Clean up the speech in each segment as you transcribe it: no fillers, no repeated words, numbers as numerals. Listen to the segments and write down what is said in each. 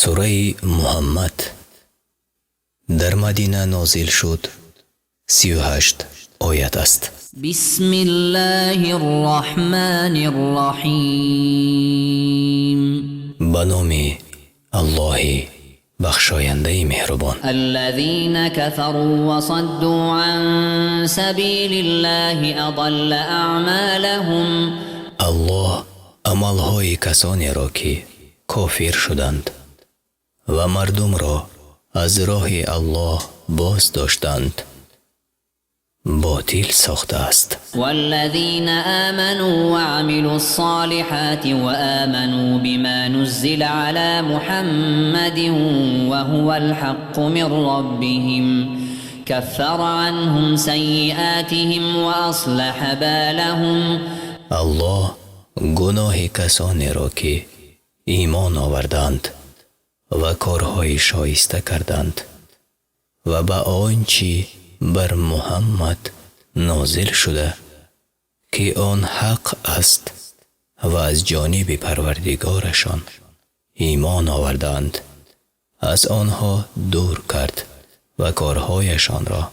Сураи Муҳаммад дар Мадина нозил шуд, 38 оят аст. بسم الله الرحمن الرحيم. Ба номи Аллоҳи бахшояндаи меҳрубон. الذين كفروا وصدوا عن سبيل الله أضل أعمالهم. Аллоҳ амалҳои касонеро, ки кофир шуданд ва мардумро аз роҳи Аллоҳ боз доштанд, ботил сохтааст. والذين آمنوا وعملوا الصالحات وآمنوا بما نزل على محمد وهو الحق من ربهم كفر عنهم سيئاتهم وأصلح بالهم. Аллоҳ гуноҳи касонеро, ки имон оварданд ва корҳои шоиста карданд ва ба он чӣ бар Муҳаммад нозил шуда, ки он ҳақ аст ва аз ҷониби Парвардигорашон имон овардаанд, аз онҳо дур кард ва корҳояшонро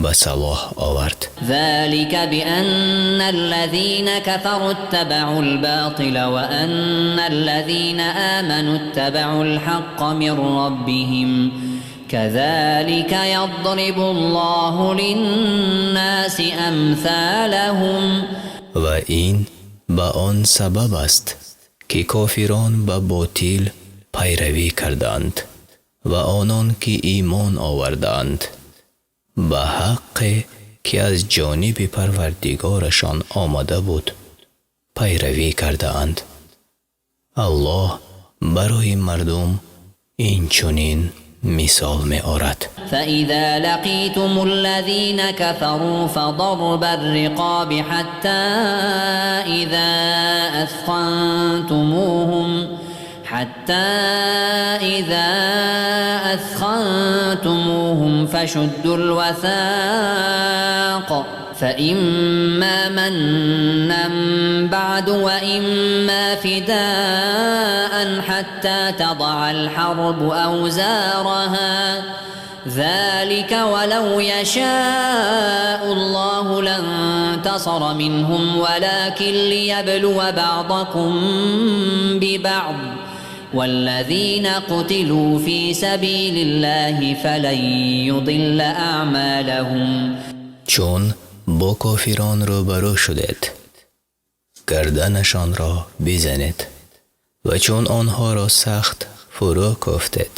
ба салоҳ овард. ذلك بأن الذين كفروا اتبعوا الباطل وأن الذين آمنوا اتبعوا الحق من ربهم كذلك يضرب الله للناس أمثالهم. Ва ин ба он сабаб аст, ки кофирон ба ботил пайравӣ карданд ва онон ки имон овардаанд, ба ҳаққе, ки аз ҷониби Парвардигорашон омада буд, пайравӣ кардаанд. Аллоҳ барои мардум инчунин мисол меорад. فإذا لقيتم الذين كفروا فضرب الرقاب حتى إذا أثخنتموهم فشدوا الوثاق فإما منا بعد وإما فداء حتى تضع الحرب أوزارها ذلك ولو يشاء الله لانتصر منهم ولكن ليبلو بعضكم ببعض والذين قتلوا في سبيل الله فلن يضل أعمالهم. Чун бо кофирон рӯбарӯ шудед, гарданашонро бизанед ва чун онҳоро сахт фурӯ кӯфтед,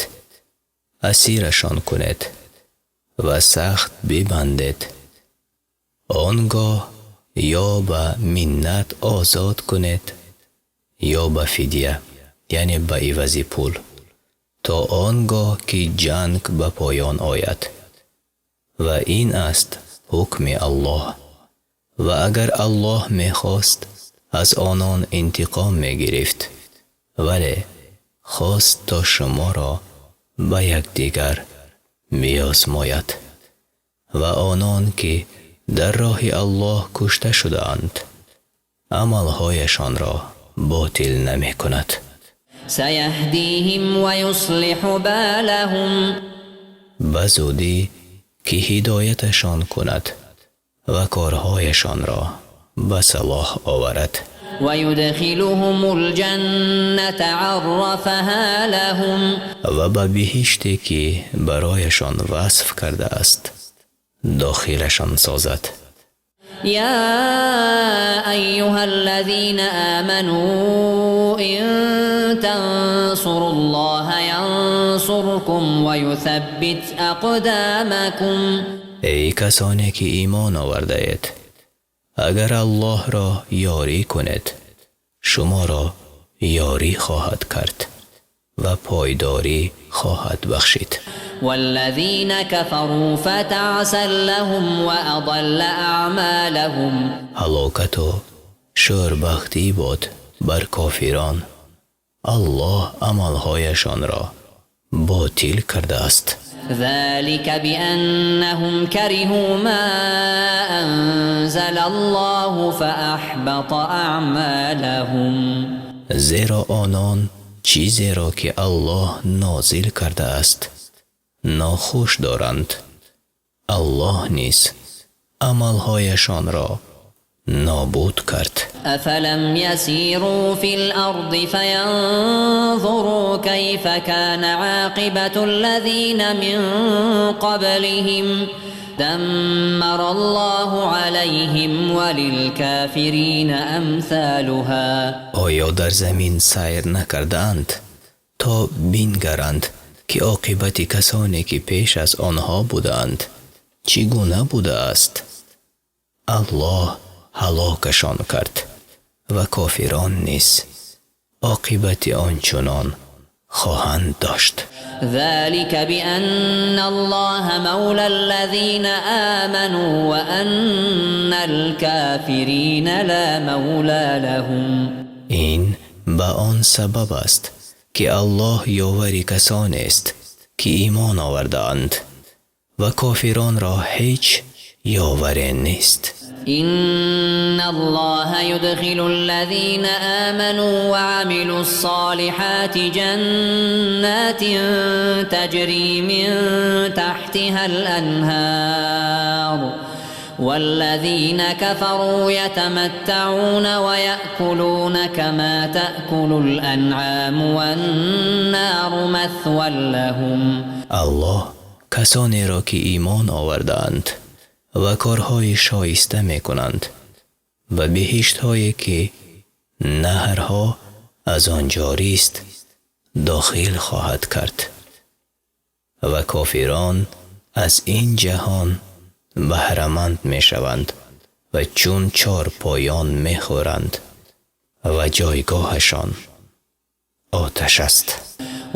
асирашон кунед ва сахт бибандед. Он гоҳ ё ба миннат озод кунед, ё ба фидя, яъне ба ивази пул, то он гоҳ ки ҷанг ба поён ояд. Ва ин аст ҳукми Аллоҳ. Ва агар Аллоҳ мехост, аз онон интиқом мегирифт, вале хост, то шуморо ба якдигар биозмояд. Ва онон ки дар роҳи Аллоҳ кушта шудаанд, амалҳояшонро ботил намекунад. سيهديهم ويصلح بالهم. Ба зудӣ ки ҳидояташон кунад ва корҳояшонро ба салоҳ оварад. ويدخلهم الجنة عرفها لهم. Ва ба биҳиште, ки барояшон васф кардааст, дохилашон созад. يا أيها الذين آمنوا إن تنصروا الله ينصركم ويثبت أقدامكم. Эй касоне ки имон овардаед, агар Аллоҳро ёрӣ кунед, шуморо ёрӣ хоҳад кард ва пойдорӣ хоҳад бахшид. والذين كفروا فتعسا لهم وأضل أعمالهم. Ҳалокату шӯрбахтӣ бод бар кофирон. Аллоҳ амалҳояшонро ботил кардааст. ذلك بأنهم كرهوا ما أنزل الله فأحبط أعمالهم. Зеро онон Чизеро, ки Аллоҳ нозил кардааст, нохуш доранд. Аллоҳ низ амалҳояшонро нобуд кард. أفلم يسيروا في الأرض فينظروا كيف كان عاقبة الذين من قبلهم دمر الله عليهم وللكافرين أمثالها. Оё дар замин сайр накардаанд, то бингаранд, ки оқибати касоне, ки пеш аз онҳо буданд, чӣ гуна будааст? Аллоҳ ҳалокашон кард ва кофирон низ оқибати ончунон хоҳанд дошт. ذلك بأن الله مولى الذين آمنوا وأن الكافرين لا مولى لهم. Ин ба он сабаб аст, ки Аллоҳ ёвари касонест, ки имон овардаанд, ва кофиронро ҳеҷ ёваре нест. إن الله يدخل الذين آمنوا وعملوا الصالحات جنات تجري من تحتها الأنهار والذين كفروا يتمتعون ويأكلون كما تأكل الأنعام والنار مثوى لهم. Аллоҳ касонеро, ки имон овардаанд ва корҳои шоиста мекунанд, ба биҳиштҳое, ки наҳрҳо аз он ҷорист, дохил хоҳад кард ва кофирон аз ин ҷаҳон баҳраманд мешаванд ва чун чорпоён мехӯранд ва ҷойгоҳашон оташ аст.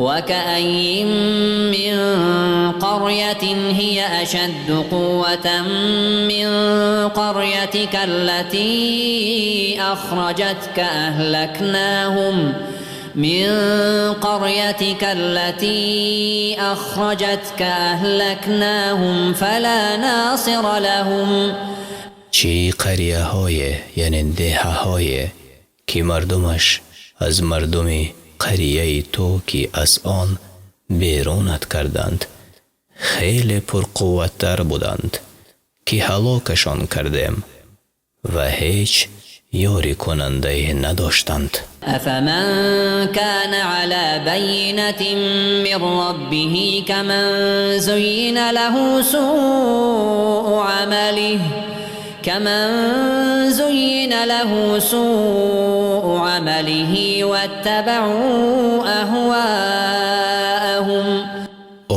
وكأي من قرية هي أشد قوة من قريتك التي أخرجتك أهلكناهم من قريتك التي أخرجتك أهلكناهم فلا ناصر لهم. Чӣ қарияҳое, яъне деҳаҳое, ки мардумаш аз мардуми қарияи ту, ки аз он берунат карданд, хеле пурқувваттар буданд, ки ҳалокашон кардем ва ҳеҷ ёрикунандае надоштанд. أفمن كان على بينة من ربه كمن زين له سوء عمله كمن زين له سوء عمله واتبعوا أهواءهم.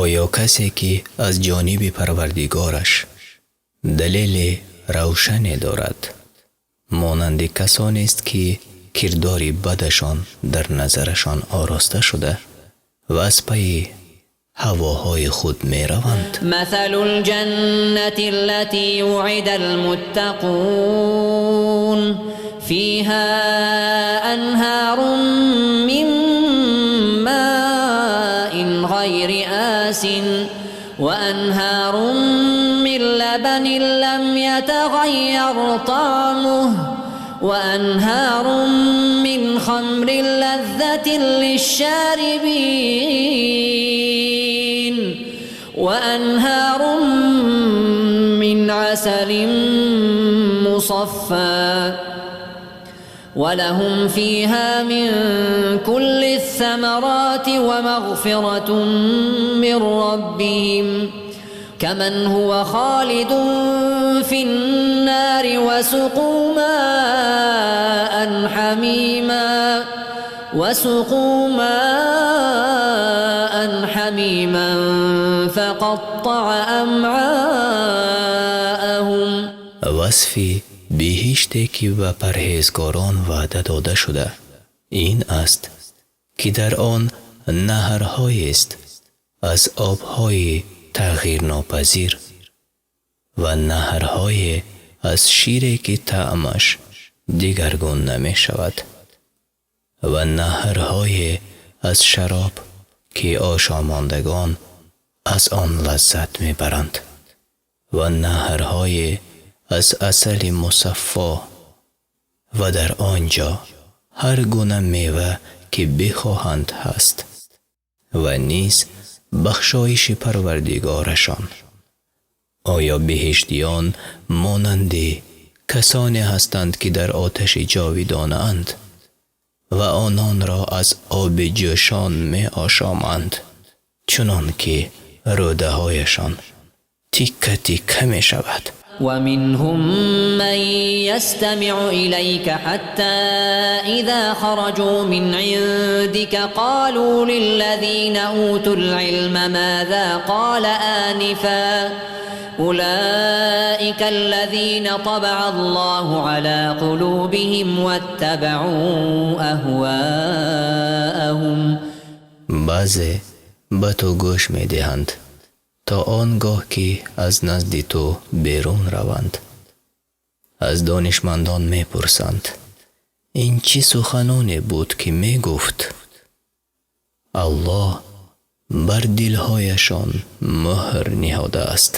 Оё касе, ки аз ҷониби Парвардигораш далели равшане дорад, монанди касонест, ки кирдори бадашон дар назарашон ороста шуда ва аз пайи ҳавоҳои худ мераванд? مثل الجنة التي وعد المتقون فيها أنهار من ماء غير آس وأنهار من لبن لم يتغير طعمه وأنهار من خمر لذة للشاربين وأنهار من عسل مصفى ولهم فيها من كل الثمرات ومغفرة من ربهم كمن هو خالد في النار وسقوا ماء حميما وسقوا ماء حميما فقطع أمعاءهم. Васфи биҳиште, ки ба парҳезгорон ваъда дода шуда, ин аст, ки дар он наҳрҳоест аз обҳои тағйирнопазир ва наҳрҳое аз шире, ки таъмаш дигаргун намешавад, ва наҳрҳое аз шароб, ки ошомондагон аз он лаззат мебаранд, ва наҳрҳое аз асали мусаффо, ва дар он ҷо ҳар гуна мева, ки бихоҳанд ҳаст ва низ бахшоиши Парвардигорашон. Оё биҳиштиён монанди касоне ҳастанд, ки дар оташи ҷовидонаанд ва ононро аз оби ҷӯшон меошоманд, чунон ки рӯдаҳояшон тикка тикка мешавад. ومنهم من يستمع إليك حتى إذا خرجوا من عندك قالوا للذين أوتوا العلم ماذا قال آنفا أولئك الذين طبع الله على قلوبهم واتبعوا أهواءهم. Баъзе ба ту гӯш медиҳанд то он гоҳ, ки аз назди ту берун раванд, аз донишмандон мепурсанд: ин чӣ суханоне буд, ки мегуфт? Аллоҳ бар дилҳояшон муҳр ниҳодааст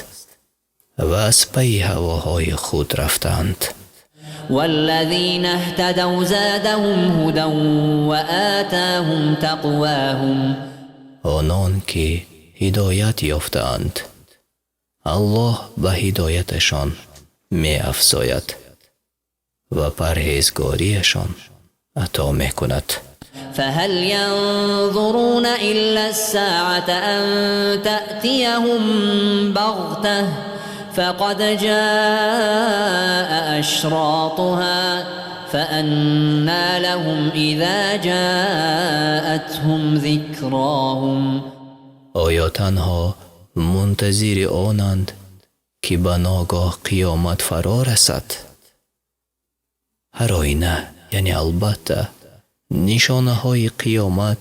ва аз пайи ҳавоҳои худ рафтаанд. والذين اهتدوا زادهم هدى وآتاهم تقواهم. Онон ки ҳидоят ёфтаанд, Аллоҳ ба ҳидояташон меафзояд ва парҳезгориашон ато мекунад. فهل ينظرون إلا الساعة أن تأتيهم بغتة فقد جاء أشراطها فأنى لهم إذا جاءتهم ذكراهم. Оё танҳо мунтазири онанд, ки ба ногоҳ қиёмат фаро расад? Ҳар оина, яъне албатта, нишонаҳои қиёмат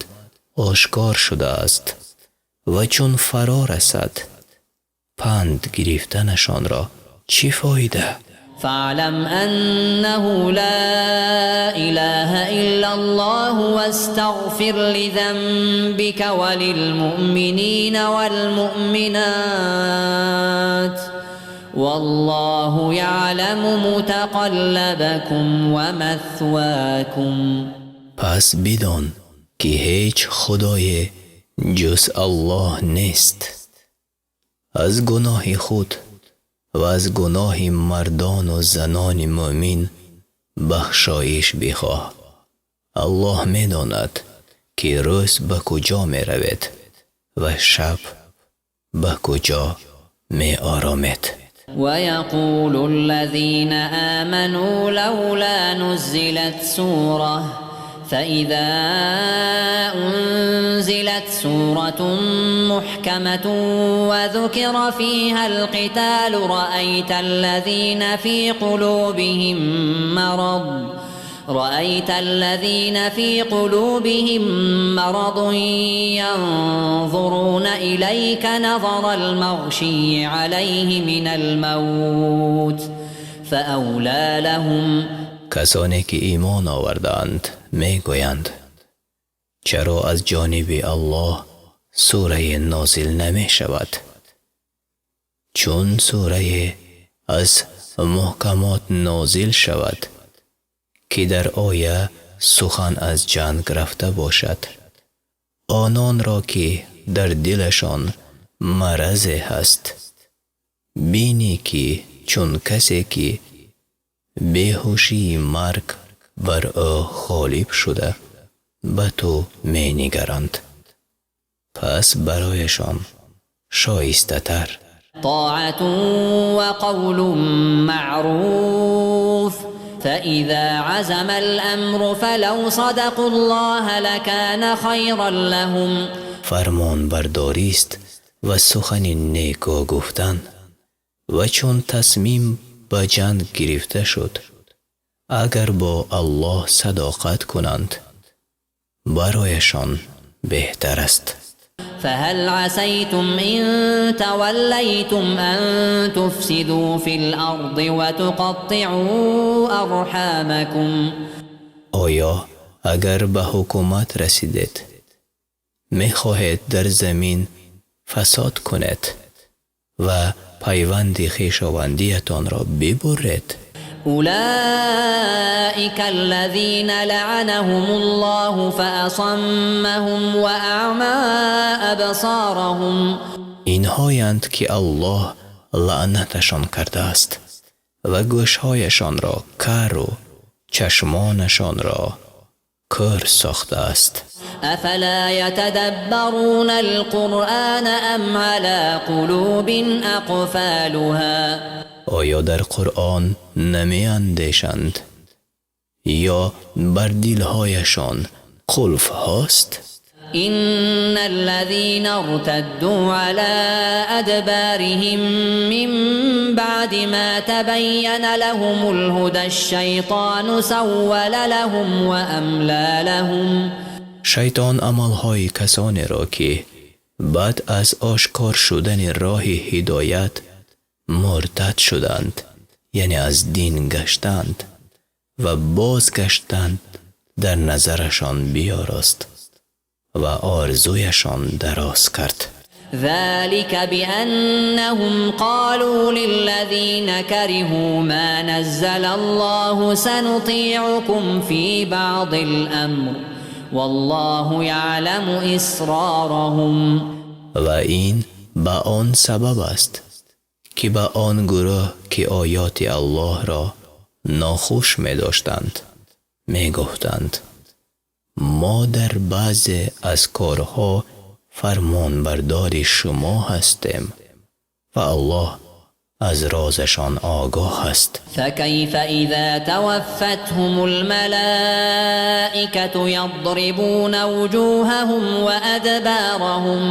ошкор шудааст ва чун фаро расад, панд гирифтанашонро чӣ фоида? فاعلم أنه لا إله إلا الله واستغفر لذنبك وللمؤمنين والمؤمنات والله يعلم متقلبكم ومثواكم. Пас бидон, ки ҳеҷ худое ҷуз Аллоҳ нест. Аз гуноҳи худ ва аз гуноҳи мардону занони мӯъмин бахшоиш бихоҳ. Аллоҳ медонад, ки рӯз ба куҷо меравед ва шаб ба куҷо меоромед. ويقول الذين آمنوا لولا نزلت سورة فإذا أنزلت سورة محكمة وذكر فيها القتال رأيت الذين في قلوبهم مرض ينظرون إليك نظر المغشي عليه من الموت فأولى لهم. Касоне ки имон овардаанд, мегӯянд: чаро аз ҷониби Аллоҳ сурае нозил намешавад? Чун сурае аз муҳкамот нозил шавад, ки дар оя сухан аз ҷанг рафта бошад, ононро, ки дар дилашон маразе ҳаст, бинӣ, ки чун касе, ки беҳушии марг бар ӯ ғолиб шуда, ба ту менигаранд. Пас барояшон шоистатар طاعة وقول معروف فإذا عزم الأمر فلو صدقوا الله لكان خيرا لهم. Фармонбардорист ва сухани неко гуфтан. Ва чун тасмим ба ҷанг гирифта шуд, агар бо Аллоҳ садоқат кунанд, барояшон беҳтар аст. فهل عسيتم إن توليتم أن تفسدوا في الأرض وتقطعوا أرحامكم؟ Оё агар ба ҳукумат расидед, мехоҳед дар замин фасод кунед ва пайванди хешовандиятонро бибуред? أولئك الذين لعنهم الله فأصمهم وأعمى أبصارهم. Инҳоянд ки Аллоҳ лаънаташон кардааст ва гӯшҳояшонро кар ва чашмонашонро кӯр сохтааст. أفلا يتدبرون القرآن أم على قلوب أقفالها. Оё дар Қуръон намеандешанд ё бар дилҳояшон қулфҳост? إن الذين ارتدوا على أدبارهم من بعد ما تبين لهم الهدى الشيطان سول لهم وأملى لهم. Шайтон амалҳои касонеро ки баъд аз ошкор шудани роҳи ҳидоят муртад шуданд, яъне аз дин гаштанд ва бозгаштанд, дар назарашон биёрост ва орзуяшон дароз кард. ذلك بأنهم قالوا للذين كرهوا ما نزل الله سنطيعكم في بعض الأمر والله يعلم إسرارهم. Ва ин ба он сабаб аст ки ба он гурӯҳ ки оёти Аллоҳро нохуш медоштанд, мегуфтанд: мо дар баъзе аз корҳо фармонбардори шумо ҳастем ва Аллоҳ аз розашон огоҳ аст. فكيف إذا توفتهم الملائكة يضربون وجوههم وأدبارهم.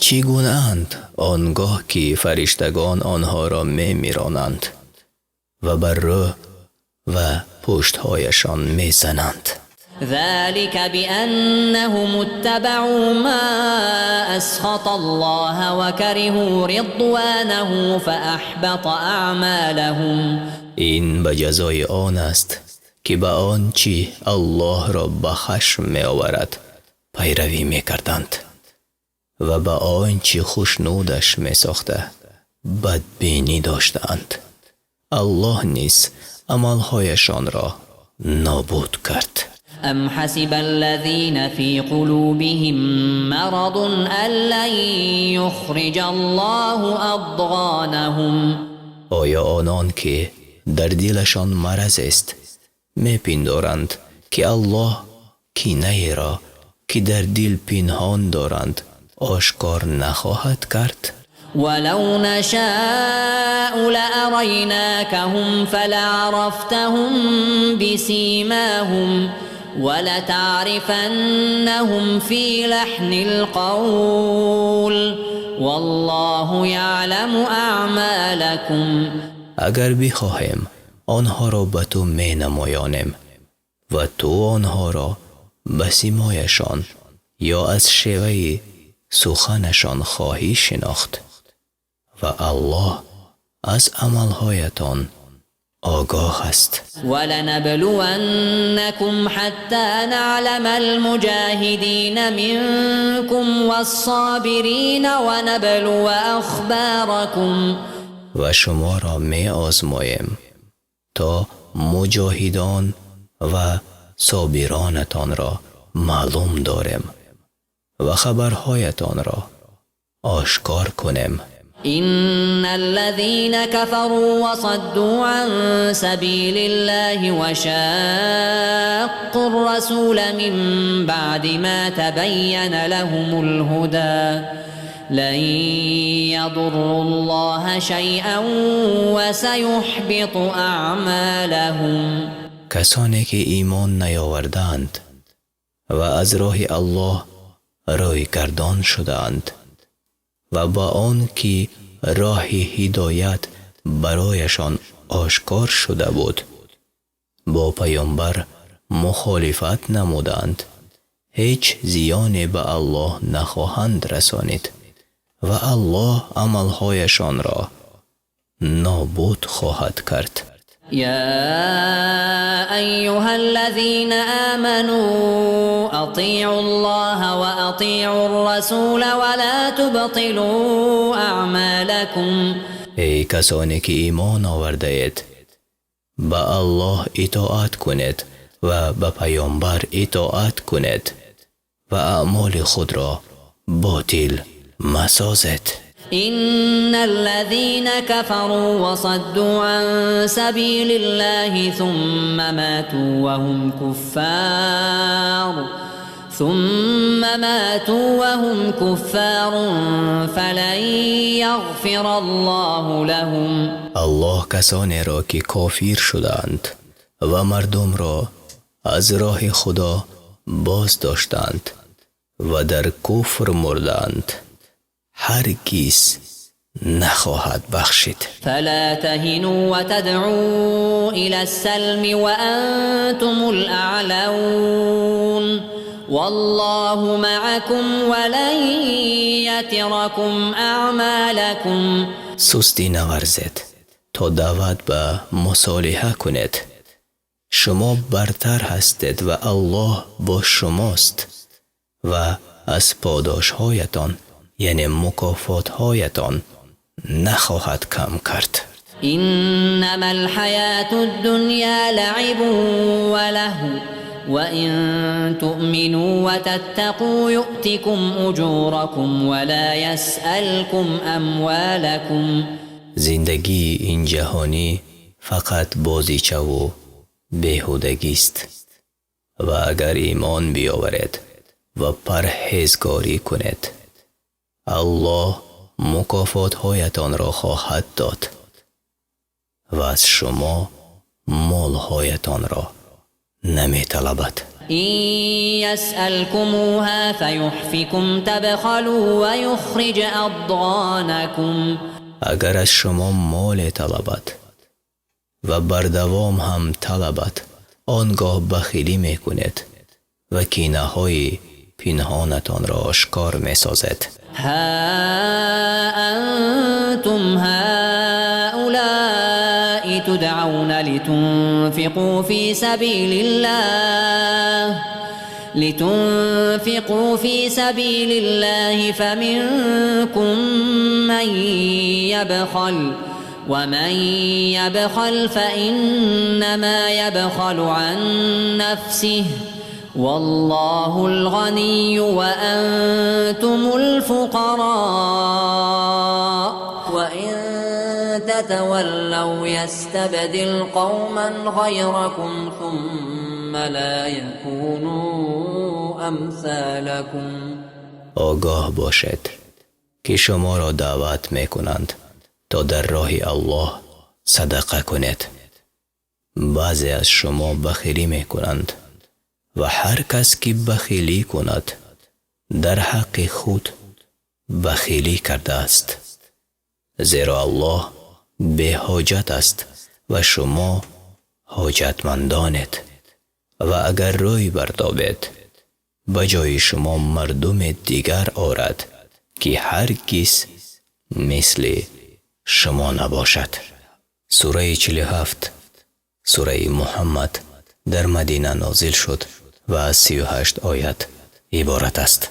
Чӣ гунаанд он гоҳ ки фариштагон онҳоро мемиронанд ва бар рӯ ва пуштҳояшон мезананд? ذلك بأنهم اتبعوا ما أسخط الله وكرهوا رضوانه فأحبط أعمالهم. Ин ба ҷазои он аст ки ба он чӣ Аллоҳро ба хашм меоварад пайравӣ мекарданд ва ба он чӣ хушнудаш месохта бадбинӣ доштаанд. Аллоҳ низ амалҳояшонро нобуд кард. أم حسب الذين في قلوبهم مرض أن لن يخرج الله أضغانهم. Оё онон ки дар дилашон мараз аст мепиндоранд ки Аллоҳ кинаеро ки дар дил пинҳон доранд ошкор нахоҳад кард? ولو نشاء لأريناكهم فلعرفتهم بسيماهم ولتعرفنهم في لحن القول والله يعلم أعمالكم. Агар бихоҳем онҳоро ба ту менамоёнем ва ту онҳоро ба симояшон ё аз шеваи суханашон хоҳӣ шинохт ва Аллоҳ аз амалҳоятон огоҳ аст. ولنبلونكم حتى نعلم المجاهدين منكم والصابرين ونبلو أخباركم. Ва шуморо меозмоем то муҷоҳидон ва собиронатонро маълум дорем ва хабарҳоятонро ошкор кунем. إن الذين كفروا وصدوا عن سبيل الله وشاقوا الرسول من بعد ما تبين لهم الهدى لن يضروا الله شيئا وسيحبط أعمالهم. Касоне ки имон наёвардаанд ва аз роҳи Аллоҳ рӯйгардон шудаанд ва ба он ки роҳи ҳидоят барояшон ошкор шуда буд бо паёмбар мухолифат намуданд, ҳеҷ зиёне ба Аллоҳ нахоҳанд расонид ва Аллоҳ амалҳояшонро нобуд хоҳад кард. يا أيها الذين آمنوا أطيعوا الله وأطيعوا الرسول ولا تبطلوا أعمالكم. Эй касоне ки имон овардаед, Ба Аллоҳ итоат кунед ва ба паёмбар итоат кунед ва аъмоли худро ботил масозед. إن الذين كفروا وصدوا عن سبيل الله ثم ماتوا وهم كفار فلن يغفر الله لهم. Аллоҳ касонеро ки кофир шудаанд ва мардумро аз роҳи Худо боз доштанд ва дар куфр мурдаанд, ҳаргиз нахоҳад бахшид. فلا تهنوا وتدعوا إلى السلم وأنتم الأعلون والله معكم ولن يتركم أعمالكم. Сустӣ наварзед то даъват ба мусолиҳа кунед. Шумо бартар ҳастед ва Аллоҳ бо шумост ва аз подошҳоятон, яъне мукофотҳоятон, нахоҳад кам кард. إنما الحياة الدنيا لعب ولهو وإن تؤمنوا وتتقوا يؤتكم أجوركم ولا يسألكم أموالكم. Зиндагии ин ҷаҳонӣ фақат бозичаву беҳудагист ва агар имон биёваред ва парҳезгорӣ кунед, Аллоҳ мукофотҳоятонро хоҳад дод ва аз шумо молҳоятонро наметалабад. إن يسألكموها فيحفكم تبخلوا ويخرج أضغانكم. Агар аз шумо моле талабад ва бардавом ҳам талабад, он гоҳ бахилӣ мекунед ва кинаҳои пинҳонатонро ошкор месозед. ها أنتم هؤلاء تدعون لتنفقوا في سبيل الله فمنكم من يبخل ومن يبخل فإنما يبخل عن نفسه والله الغني وأنتم الفقراء. وإن تتولوا يستبدل قوما غيركم ثم لا يكونوا أمثالكم. Огоҳ бошед, ки шуморо даъват мекунанд то дар роҳи Аллоҳ садақа кунед. Баъзе аз шумо бахилӣ мекунанд ва ҳар кас ки бахилӣ кунад, дар ҳаққи худ бахилӣ кардааст, зеро Аллоҳ беҳоҷат аст ва шумо ҳоҷатмандонед. Ва агар рӯй бартобед, ба ҷои шумо мардуме дигар орад, ки ҳаргиз мисли шумо набошад. Сураи 47, сураи Муҳаммад, дар Мадина нозил шуд ва аз 38 оят иборат аст.